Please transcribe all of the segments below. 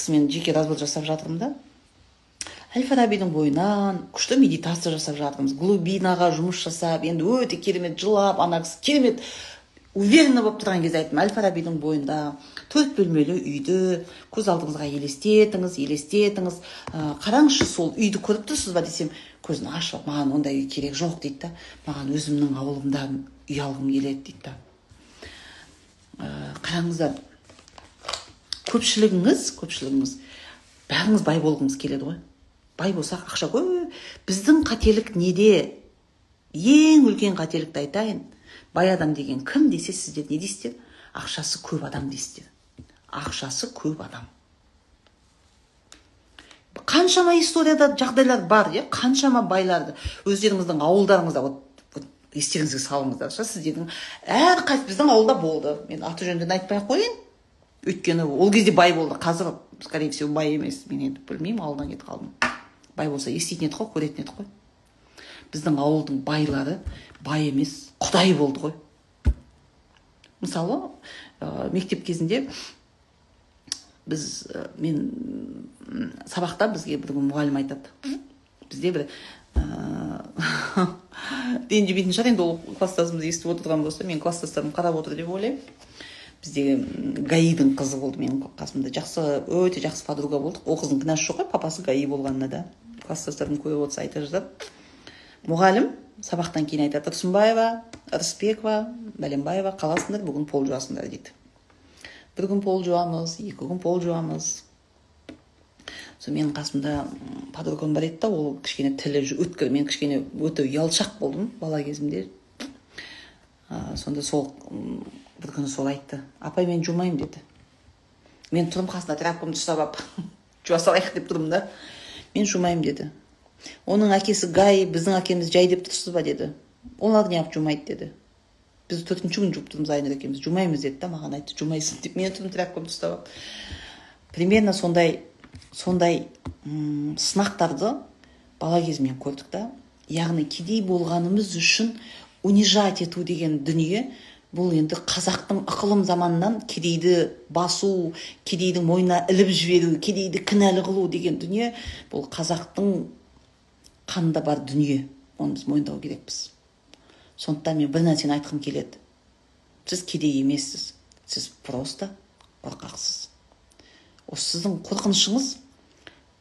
Кісімен жеке разбор жасап жатырмын да, әл Фарабидің бойынан күшті медитация жасап жатырмыз, глубинаға жұмыс жасап, енді өте керемет жылап, ана кісі керемет уверенно болып тұрған кезде айттым: «Әл Фарабидің бойында төрт бөлмелі үйді көз алдыңызға елестетіңіз, елестетіңіз, қараңызшы, сол үйді көріп тұрсыз ба?» — десем, көзін ашып: «Маған ондай үй керек жоқ», — дейді да, «Маған өзімнің ауылымда үй алғым келеді», — дейді да. Қараңыздар, көпшілігіңіз, бәріңіз бай болғыңыз келеді ғой. Бай болсақ, ақша көп. Біздің қателік неде? Ең үлкен қателікті айтайын. Бай адам деген кім десе, сіздер не дейсіздер? Ақшасы көп адам дейсіздер. Ақшасы көп адам. Қаншама историяда жағдайлар бар, иә? Қаншама байларды өздеріңіздің ауылдарыңызда, вот естеріңізге салыңыздаршы, сіздердің әрқайсы. Біздің ауылда болды, мен аты жөндерін айтпай ақ қояйын, өйткені ол кезде бай болды, қазір, скорее всего, бай емес. Мен енді білмеймін, ауылдан кетіп қалдым. Бай болса, еститін едік қой, көретін едік қой. Біздің ауылдың байлары бай емес, құдай болды ғой. Мысалы, мектеп кезінде біз, мен сабақта, бізге бір күн мұғалім айтады, бізде бір ренжімейтін шығар енді, ол класстасымыз естіп отырған болса, мен класстастарым қарап отыр деп ойлаймын. Бізде ГАИ-дің қызы болды менің қасымда, жақсы, өте жақсы подруга болдық. Ол қыздың кінәсі жоқ қой папасы ГАИ болғанына да. Класстастарым көріп отырса, айта жаздады. Мұғалім сабақтан кейін айтады: «Тұрсынбаева, Рысбекова, Бәленбаева, қаласыңдар, бүгін пол жуасыңдар», — дейді. Бір күн пол жуамыз, 2 күн пол жуамыз. Сол менің қасымда подругам бар еді да, ол кішкене тілі өткір, мен кішкене өте ұялшақ болдым бала кезімде. Сонда сол бір күні сол айтты: «Апай, мен жумаймын», — деді. Мен тұрмын қасында, тряпкамды ұстап алып, жуа салайық деп тұрмын да. «Мен жумаймын», — деді. «Оның әкесі ГАИ, біздің әкеміз жай деп тұрсыз ба?» — деді. «Олар неғып жумайды?» — деді. «Біз төртінші күн жуып тұрмыз, Айнұр екеуміз, жумаймыз», — деді да, маған айтты «жумайсың» деп. Мен тұрмын тряпкамды ұстап алып. Примерно сондай сынақтарды бала кезімнен көрдік та. Яғни кедей болғанымыз үшін унижать ету деген дүние, бұл енді қазақтың ықылым заманынан кедейді басу, кедейдің мойнына іліп жіберу, кедейді кінәлі қылу деген дүние, бұл қазақтың қанында бар дүние, оны біз мойындау керекпіз. Сондықтан мен бір нәрсені айтқым келеді: сіз кедей емессіз, сіз просто қорқақсыз. Осы сіздің қорқынышыңыз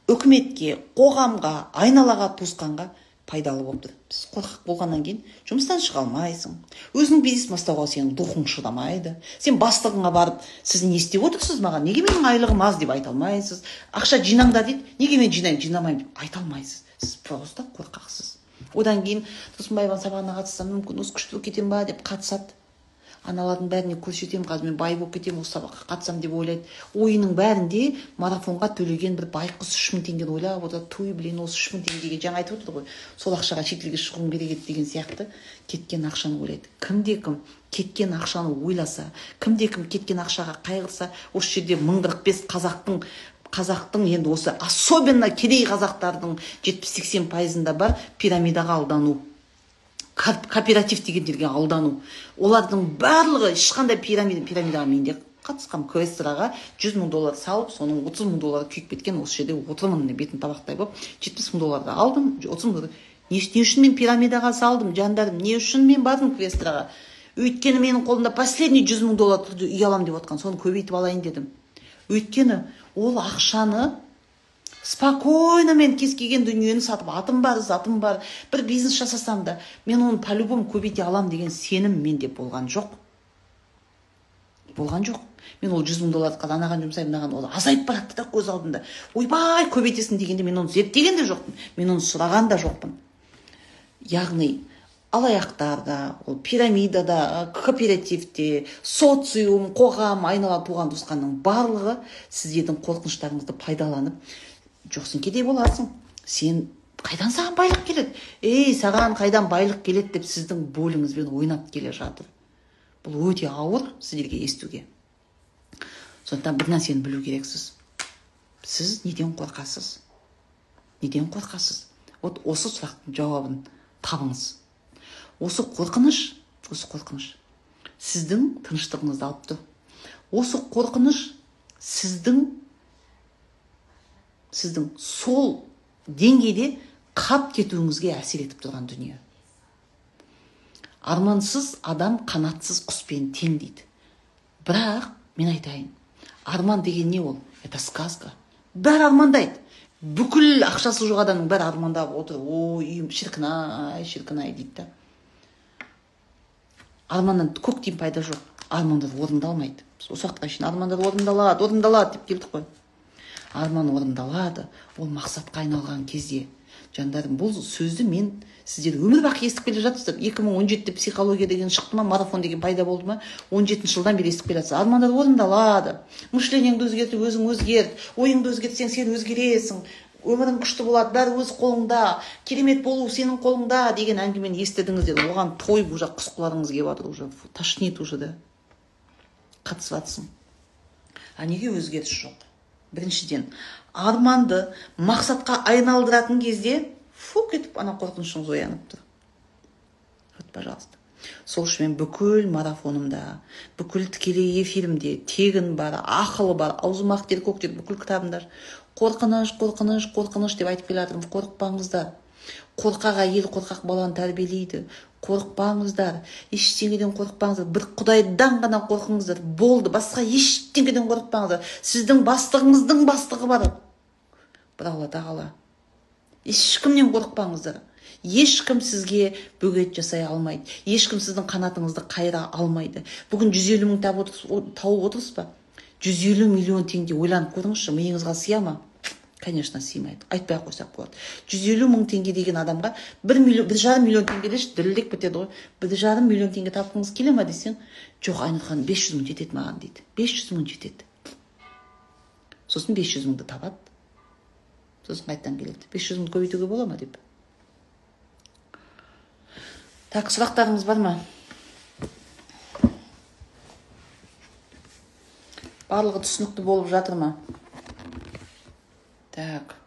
үкіметке, қоғамға, айналаға, туысқанға пайдалы болып тұр. Сіз қорқақ болғаннан кейін жұмыстан шыға алмайсың, өзің бизнес бастауға сенің духың шыдамайды. Сен бастығыңа барып: «Сіз не істеп отырсыз маған, неге менің айлығым аз?» — деп айта алмайсыз. «Ақша жинаңдар», — дейді. «Неге мен жинаймын, жинамаймын», — деп айта алмайсыз. Сіз просто қорқақсыз. Одан кейін Тұрсынбаеваның сабағына қатыссам, мүмкін, осы күшті болып кетемін ба деп қатысады. Аналардың бәріне көрсетемін, қазір мен бай болып кетемін осы сабаққа қатысамын деп ойлайды. Ойының бәрінде марафонға төлеген бір байқұс 3000 теңгені ойлап отырады. «Туй, блин, осы 3000 теңгеге, жаңа айтып отыр ғой, сол ақшаға шетелге шығуым керек еді» деген сияқты кеткен ақшаны ойлайды. Кімде кім кеткен ақшаны ойласа, кімде кім кеткен ақшаға қайғырса, осы жерде 1045 қазақтың, енді осы особенно кедей қазақтардың 70-80%-ында бар пирамидаға алдану, кооператив дегендерге алдану. Олардың барлығы ешқандай пирамидаға мен де қатысқанмын. Квестраға 100 000 доллар салып, соның 30 000 доллары күйіп кеткен. Осы жерде отырмын, міне, бетім табақтай болып. 70 000 долларды алдым, 30 000. Не үшін мен пирамидаға салдым, жандарым? Не үшін мен бардым Квестраға? Өйткені менің қолымда последний 100 000 доллар тұрды, үй аламын деп отқан, соны көбейтіп алайын дедім. Өйткені ол ақшаны спокойно мен кез келген дүниені сатып, атым бар, затым бар, бір бизнес жасасам да, мен оны по любому көбейте аламын деген сенім менде болған жоқ, болған жоқ. Мен ол 100 000 долларды қазір анаған жұмсаймын, мынаған, ол азайып баратты да көз алдымда. «Ойбай, көбейтесің» дегенде, мен оны зерттеген де жоқпын, мен оны сұраған да жоқпын. Яғни алаяқтар да, ол пирамида да, кооперативте, социум, қоғам, айнала туған туысқанның барлығы сіздердің қорқыныштарыңызды пайдаланып: «Жоқ, сен кедей боласың, сен қайдан, саған байлық келеді, ей, саған қайдан байлық келеді?» — деп сіздің боліңізбен ойнап келе жатыр. Бұл өте ауыр сіздерге естуге. Сондықтан бір нәрсені білу керексіз: сіз неден қорқасыз? Неден қорқасыз? Вот осы сұрақтың жауабын табыңыз. Осы қорқыныш сіздің тыныштығыңызды алып тұр. Осы қорқыныш сіздің сіздің сол деңгейде қап кетуіңізге әсер етіп тұрған дүние. Армансыз адам қанатсыз құспен тең дейді. Бірақ мен айтайын, арман деген не ол? Это сказка. Бәрі армандайды. Бүкіл ақшасы жоқ адамның бәрі армандап отыр. Ой, үйім шіркін ай, шіркін ай дейді да. Арманнан көк тиын пайда жоқ. Армандар орындалмайды. Біз осы уақытқа шейін армандар орындалады, орындалады деп келдік қой. Арман орындалады, ол мақсатқа айналған кезде. Жандарым, бұл сөзді мен сіздер өмір бақи естіп келе жатырсыздар. 2017-те психология деген шықты ма, марафон деген пайда болды ма, 17 жылдан бері естіп келе жатсыз. Армандар орындалады. Мышлениеңді өзгертіп, өзің өзгерт. Ойыңды өзгертсең, сен өзгересің. Өмірің күшті болады, бәрі өз қолыңда. Керемет болу сенің қолыңда деген әңгімені естідіңіздер. Оған тойып уже құсқыларыңыз келіп жатыр уже. Тошнит уже да. Қатысып жатсың. А неге өзгеріс жоқ? Біріншіден, арманды мақсатқа айналдыратын кезде фук етіп ана қорқынышыңыз оянып тұр. Вот, пожалуйста. Сол үшін мен бүкіл марафонымда, бүкіл тікелей эфирімде тегін бар, ақылы бар, аузым ақ дер көк дер, бүкіл кітабымда қорқыныш, қорқыныш, қорқыныш деп айтып келе жатырмын. Қорықпаңыздар. Қорқақ әйел қорқақ баланы тәрбиелейді. Қорықпаңыздар, ештеңеден қорықпаңыздар, бір Құдайдан ғана қорқыңыздар, болды, басқа ештеңеден қорықпаңыздар. Сіздің бастығыңыздың бастығы бар, бір Алла Тағала. Ешкімнен қорықпаңыздар. Ешкім сізге бөгет жасай алмайды, ешкім сіздің қанатыңызды қайыра алмайды. Бүгін 150 мың тауып отырсыз ба? 150 миллион теңге, ойланып көріңізші, миыңызға сыя ма? Конечно, сыймайды. Айтпай ақ қойсақ болады. 150 мың теңге деген адамға 1,5 миллион теңге деші, дірілдеп кетеді ғой. 1,5 миллион теңге тапқыңыз келе ма десең, жоқ, Айнұр ханым, 500 мың жетеді маған дейді. 500 мың жетеді. Сосын 500 мыңды табады. Сосын қайтадан келеді. 500 мыңды көбейтуге бола ма деп. Так, сұрақтарыңыз бар ма? Барлығы түсінікті болып жатыр ма? Так.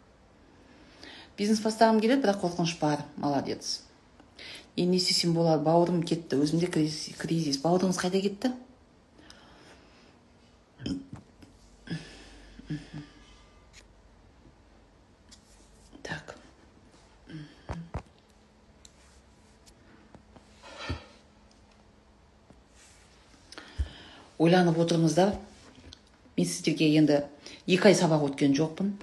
Бизнес бастағым келеді, бірақ қорқыныш бар. Молодец. Енді не істесем болады? Бауырым кетті. Өзімде кризис. Бауырыңыз қайда кетті? Так. Ойланып отырыңыздар. Мен сіздерге енді 2 ай сабақ өткен жоқпын.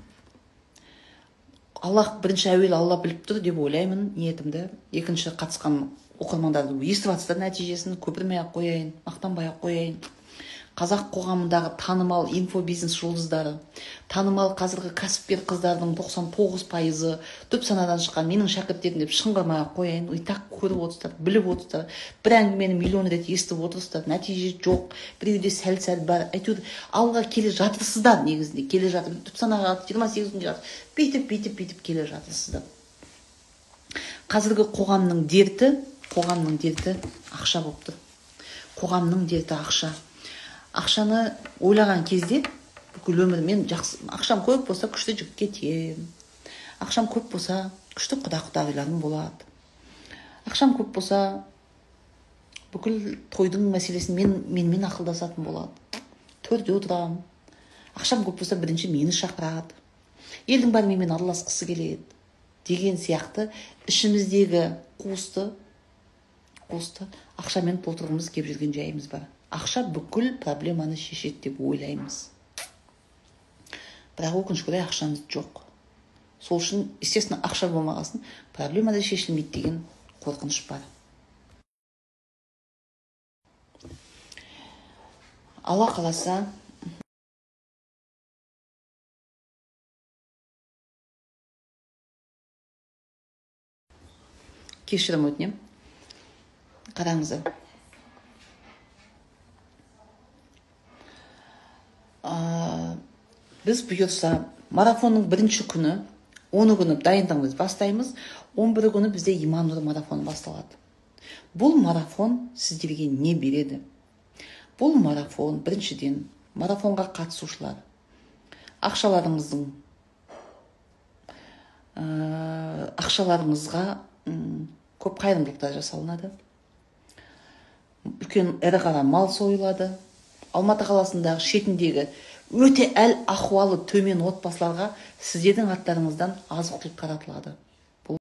Аллах бірінші әуел Алла біліп тұр деп ойлаймын ниетімді. Екінші, қатысқан оқырмандарды естіп жатсыздар нәтижесін, көпірмей ақ қояйын, мақтанбай ақ қояйын. Қазақ қоғамындағы танымал инфобизнес жұлдыздары, танымал қазіргі кәсіпкер қыздардың 99%-ы түп санадан шыққан менің шәкірттерім деп шыңғырмай ақ қояйын. И так көріп отырсыздар, біліп отырсыздар. Бір әңгімені миллион рет естіп отырсыздар, нәтиже жоқ, біреуде сәл-сәл бар. Әйтеуір алға келе жатырсыздар негізінде, келе жатыр. Түп санаға 28 күнге жатыр. Бүйтіп, бүйтіп, бүйтіп келе жатырсыздар. Қазіргі қоғамның дерті ақша болып тұр. Қоғамның дерті ақша. Ақшаны ойлаған кезде бүкіл өмір мен жақсы, ақшам көп болса күшті жігітке тиемін. Ақшам көп болса күшті құда-құдағиларым болады. Ақшам көп болса бүкіл тойдың мәселесін менімен ақылдасатын болады. Төрде отырамын. Ақшам көп болса бірінші мені шақырады. Елдің бәрі менімен араласқысы келеді деген сияқты ішіміздегі қуысты ақшамен толтырғымыз келіп жүрген жайымыз бар. Ақша бүкіл проблеманы шешеді деп ойлаймыз. Бірақ өкінішке орай ақшамыз жоқ. Сол үшін, естественно, ақша болмағасын проблема да шешілмейді деген қорқыныш бар. Алла қаласа, кешірім өтінемін. Қараңыздар. Біз бұйырса марафонның бірінші күні, 10 күні дайындығымызды бастаймыз, 11 күні бізде Иман нұры марафоны басталады. Бұл марафон сіздерге не береді? Бұл марафон біріншіден марафонға қатысушылар ақшаларыңызға көп қайырымдылықтар жасалынады. Үлкен ірі қара мал сойылады. Алматы қаласындағы шетіндегі Өте әл ахуалы төмен отбасыларға сіздердің аттарыңыздан азық түлік таратылады.